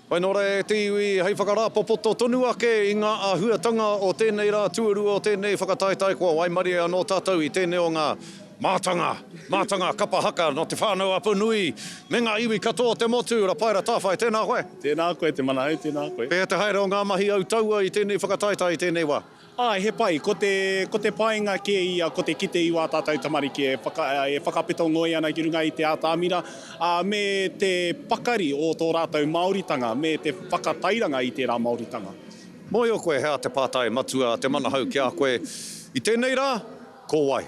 Pai nō reira e te iwi, hei whakarāpopoto tonu ake i ngā āhuatanga o tēnei rā tuarua o tēnei whakataetae kua waimarie anō tātou i tēnei o ngā mātanga, mātanga kapa haka nō Te Whānau-a-Apanui me ngā iwi katoa o te motu. Rapaera Tāwhai, tēnā koe. Tēnā koe Te Manahau, tēnā koe. Pēhea te haere o ngā mahi autaua i tēnei whakataetae i tēnei wā? Āe, he pai. Ko te, ko te painga kē ia, ko te kite i wā tātou tamariki e whaka, e whakapeto ngoi ana ki runga i te atamira, ā, me te pakari o tō rātou Māoritanga, me te whakatairanga i tērā Māoritanga. Mōhio koe he aha te pātai matua a Te Manahau ki a koe i tēnei rā, ko wai?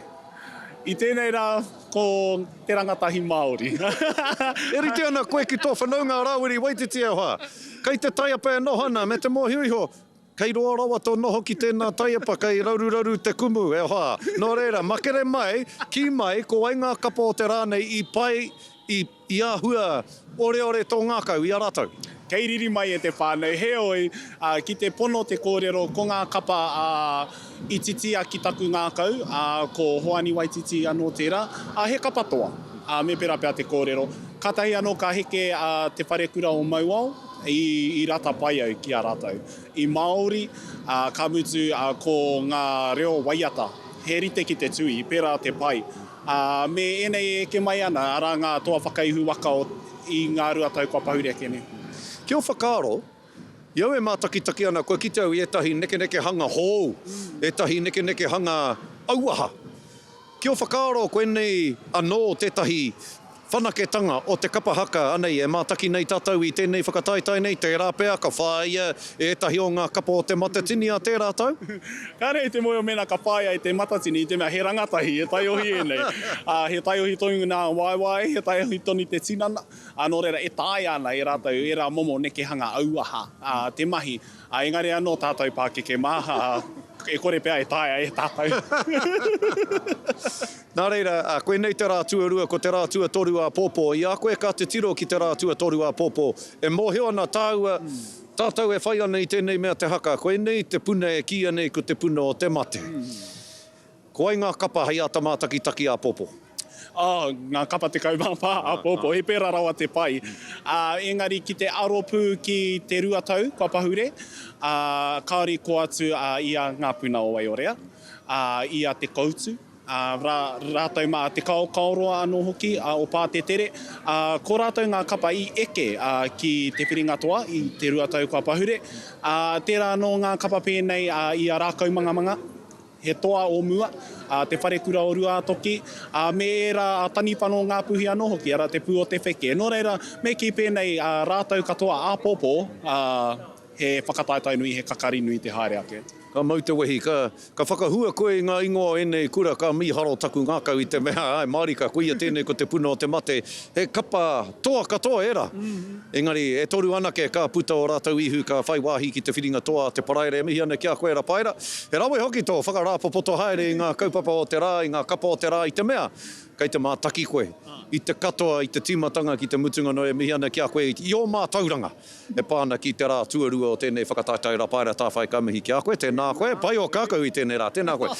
I tēnei rā, ko te rangatahi Māori. E rite ana koe ki tō whanaunga a Rāwiri Waititi e hoa. Kei te taiapa e noho ana me te mōhio iho, Kei roa rawa tō noho ki tēnā taiapa, kei raruraru te kumu, e hoa. Nō reira, makere mai, kī mai, ko wai ngā kapa o te rā nei i pai, i, i āhua oreore tō ngākau i a rātou? Kei riri mai e te whānau, heoi, ā, ki te pono te kōrero, ko ngā kapa, ā, i titia ki taku ngākau, ā, ko Hoani Waititi anō tērā, ā, he kapa toa, ā, me pērā pea te kōrero. Kātahi anō ka heke a Te Wharekura o Mauao, I rata pai au ki a rātou. I Māori, ā, ka mutu, ā, ko ngā reo waiata, he rite ki te tūī, pērā te pai. Ā, me ēnei e eke mai ana, arā ngā toa whakaihu waka o, i ngā ruatau kua pahure ake nei. Ki ō whakaaro, i au e mātakitaki ana, kua kite au i ētahi nekenekehanga hou, ētahi nekenekehanga auaha. Ki ō whakaaro koinei anō tētahi whanaketanga o te kapa haka, anei e mātaki nei tātou i tēnei whakataetae nei, tērā pea ka whāia e ētahi o ngā kapa o Te Matatini a tērā tau? Kāre i te mōhio mēnā ka whāia e Te Matatini i te mea he rangatahi, he taiohi ēnei. Ā, he taiohi tonu ngā waewae, he taiohi tonu te tinana, ā, nō reira e taea ana e rātou ērā momo nekehanga auaha, ā, te mahi. Ā, engari anō tātou pākeke mā, ā, e kore pea e taea e tātou. Nā reira, ā, koinei te rā tuarua, ko te rā tuatoru āpōpō. I a koe ka titiro ki te rā tuatoru āpōpō, e mōhio ana tāua, tātou e whai ana i tēnei mea te haka, koinei te puna e kīia nei ko te puna o te mate. Ko wai ngā kapa hei āta mātakitaki āpōpō? Oh, ngā kapa 14 āpōpō, he pērā rawa te pai. Ā, engari ki te aro pū ki te ruatau kua pahure, ā, kāore i kō atu i a Ngā Puna o Waiorea, ā, i a Te Koutu, ā, rā, rātou mā Te Kaokaoroa anō hoki, ā, o Pātetere, ā, ko rātou ngā kapa i eke, ā, ki te whiringa toa i te ruatau kua pahure. Ā, tērā anō ngā kapa pēnei, ā, i a Rākaumangamanga, He toa o mua, a Te Wharekura o Ruātoki, ā, me ērā a Taniwha nō Ngāpuhi anō hoki, arā, Te Pū o Te Wheke. Nō reira, me kī pēnei, ā, rātou katoa āpōpō, ā, he whakataetae nui, he kakari nui te haere ake. Ka mau te wehi, ka, ka whakahua koe i ngā ingoa o ēnei kura, ka mīharo taku ngākau i te mea, āe mārika, koia tēnei ko te puna o te mate, he kapa toa katoa ērā. Engari, e toru anake ka puta ō rātou ihu ka whai wāhi ki te whiringa toa a te Paraire. E mihi ana ki a koe, Rapaera. He rawe hoki tō whakarāpopoto haere i ngā kaupapa o te rā, i ngā kapa o te rā, i te mea kei te mātaki koe i te katoa, i te tīmatanga ki te mutunga noa e mihi ana ki a koe i ō mātauranga e pā ana ki te rā tuarua o tēnei whakataetae Rapaera Tāwhai ka mihi ki a koe. Tēnā koe, pai ō kākau i tēnei rā. Tēnā koe.